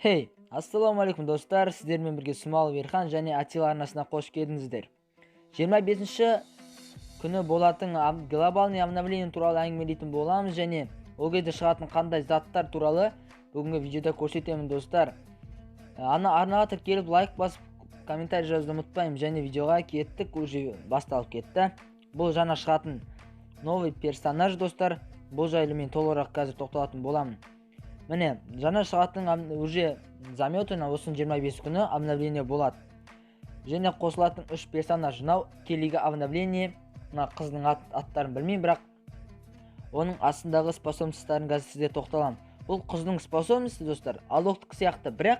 Хей, ассалаумағалейкум, достар! Сіздермен бірге Смалов Ерхан және Атила арнасына қош келдіңіздер. 25 күні болатын глобальный обновление туралы әңгімелейтін боламыз және ол кезде шығатын қандай заттар туралы бүгінгі видеода көрсетемін, достар. Ана арнаға тіркеліп, лайк басып, комментарий жазуды ұмытпаймын. Және видеоға кеттік, уже басталып кетті. Бұл жаңа шығатын новый персонаж, достар. Бұл жайлы мен толығырақ қазір тоқталатын боламын. Міне, жаңа шығатын уже заметано, осының 25 күні обновление болады және қосылатын үш персонаж. Мынау Келлиге обновление. Мына қыздың аттарын білмеймін, бірақ оның астындағы способностьтарын қазір сізге тоқталамын. Бұл қыздың способности, достар, Алоктікі сияқты, бірақ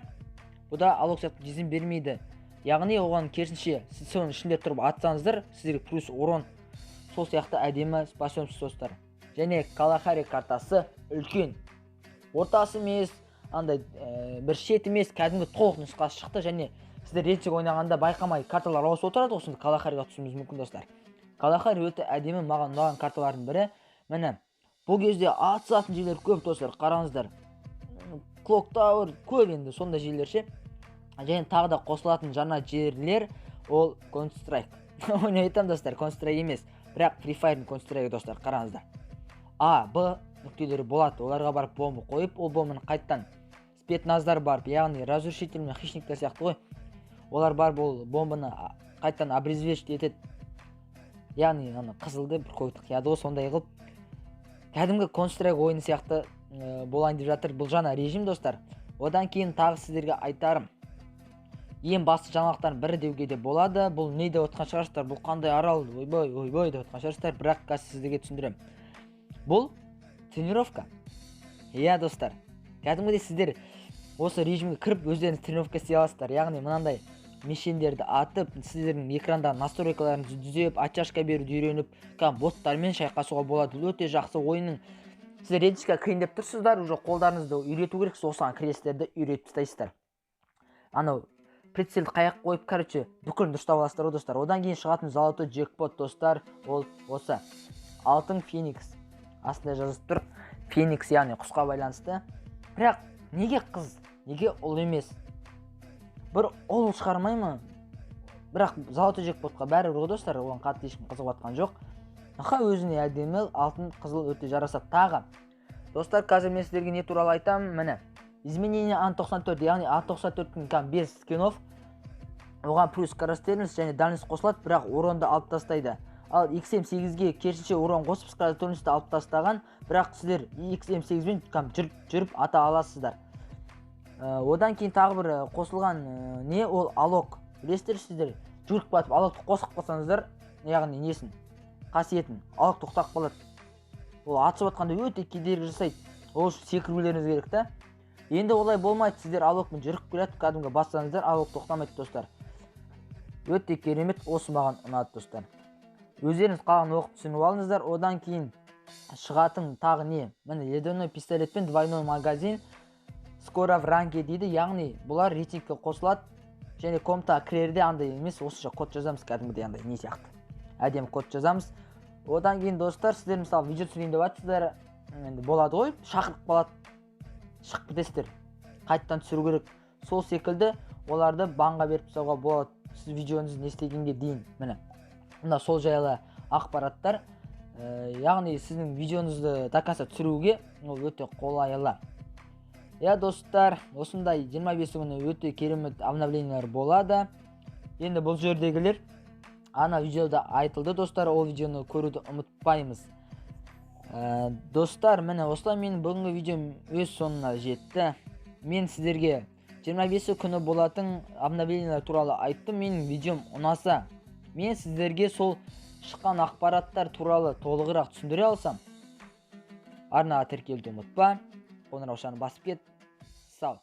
бұда Алок сияқты жизнь бермейді, яғни оған керісінше, сіз соның ішінде тұрып атсаңыздар, сіздерге плюс урон. Сол сияқты әдемі способность, достар. Және Калахари картасы үлкен, ортасы емес, андай бір шет емес, кәдімгі толық нұсқасы шықты. Және сіздер рейтинг ойнағанда байқамай карталар ауысып отырады ғой, сонда Калахариға түсуіміз мүмкін, достар. Калахари өте әдемі, маған ұнаған карталардың бірі. Міне, бұл кезде атысатын жерлер көп, достар, қараңыздар. Клок Тауэр көп енді, сондай жерлер ше. Және тағы да қосылатын жаңа жерлер ол Counter Strike ойнап айтамын, достар, Counter Strike емес, бірақ Free Fire'дың Counter Strike, достар. Қараңыздар, А, Б нүктелері болады, оларға барып бомба қойып, ол бомбаны қайттан спецназдар барып, яғни разрушитель мен хищниктер сияқты ғой, олар барып ол бомбаны қайтадан обезвредить етеді, яғни ана қызылды бір көкті қияды ғой. Сондай қылып кәдімгі Counter Strike ойыны сияқты болайын деп жатыр бұл жаңа режим, достар. Одан кейін тағы сіздерге айтарым, ең басты жаңалықтардың бірі деуге де болады. Бұл не деп отқан шығарсыздар, бұл қандай арал, ойбай, ойбай деп отқан шығарсыздар, бірақ қазір сіздерге түсіндіремін. Бұл тренировка. Иә, достар, кәдімгідей сіздер осы режимге кіріп, өздеріңіз тренировка істей аласыздар, яғни мынандай мишендерді атып, сіздердің экрандағы настройкаларын түзеп, оттяжка беруді үйреніп, кәдімгі боттармен шайқасуға болады. Бұл өте жақсы ойынның. Сіздер редиске кірейін деп тұрсыздар, уже қолдарыңызды үйрету керек, осыған кіресіздер де, үйретіп тастайсыздар. Анау прицелді қаяқ қойып, короче, бүкілін дұрыстап аласыздар ғой, достар. Одан кейін шығатын золотой джекпот, достар, ол осы алтын феникс. Астында жазылып тұр феникс, яғни құсқа байланысты. Бірақ неге қыз, неге ұл емес? Бір ұл шығармай ма? Бірақ золотой джекпотқа бәрібір ғой, достар, оған қатты ешкім қызығып жатқан жоқ. Аха, өзіне әдемі алтын, қызыл өте жарасады. Тағы, достар, қазір мен сіздерге не туралы айтамын? Міне, изменение Ан 94, яғни Ан 94-тің кәдімгі без скинов, оған плюс скорострельность және дальность қосылады, бірақ уронды алып тастайды. Ал XM8-ге керісінше урон қосып, скорострельностьті алып тастаған, бірақ сіздер XM8-бен кәдімгі жүріп жүріп ата аласыздар. Одан кейін тағы бір қосылған не ол Алок. Білесіздер, сіздер жүгіріп батып Алокты қосып қалсаңыздар, яғни несін, қасиетін, Алок тоқтап қалады. Ол атысып жатқанда өте кедергі жасайды, ол үшін секірулеріңіз керек та. Енді олай болмайды, сіздер Алокпен жүріп келе жатып кәдімгі бассаңыздар, Алок тоқтамайды, достар. Өте керемет, осы маған ұнады, достар. Өздеріңіз қалған оқып түсініп алыңыздар. Одан кейін шығатын тағы не? Міне, ледяной пистолет пен двойной магазин скоро в ранге дейді, яғни бұлар рейтингке қосылады. Және комната кірерде андай емес, осынша код жазамыз, кәдімгідей андай не сияқты әдемі код жазамыз. Одан кейін, достар, сіздер мысалы видео түсірейін деп жатсыздар, енді болады ғой, шақырып қалады, шығып кетесіздер, қайтадан түсіру керек. Сол секілді оларды банға беріп тастауға болады сіз видеоңызды не істегенге дейін. Міне, мына сол жайлы ақпараттар. Яғни сіздің видеоңызды до конца түсіруге ол өте қолайлы. Иә, достар, осындай 25 күні өте керемет обновлениялар болады. Енді бұл жердегілер ана видеода айтылды, достар, ол видеоны көруді ұмытпаймыз. Достар, міне, осылай менің бүгінгі видеом өз соңына жетті. Мен сіздерге 25 күні болатын обновлениялар туралы айттым. Менің видеом ұнаса, мен сіздерге сол шыққан ақпараттар туралы толығырақ түсіндіре алсам, арнаға тіркелуді ұмытпа, қоңыраушаны басып кет. Сау.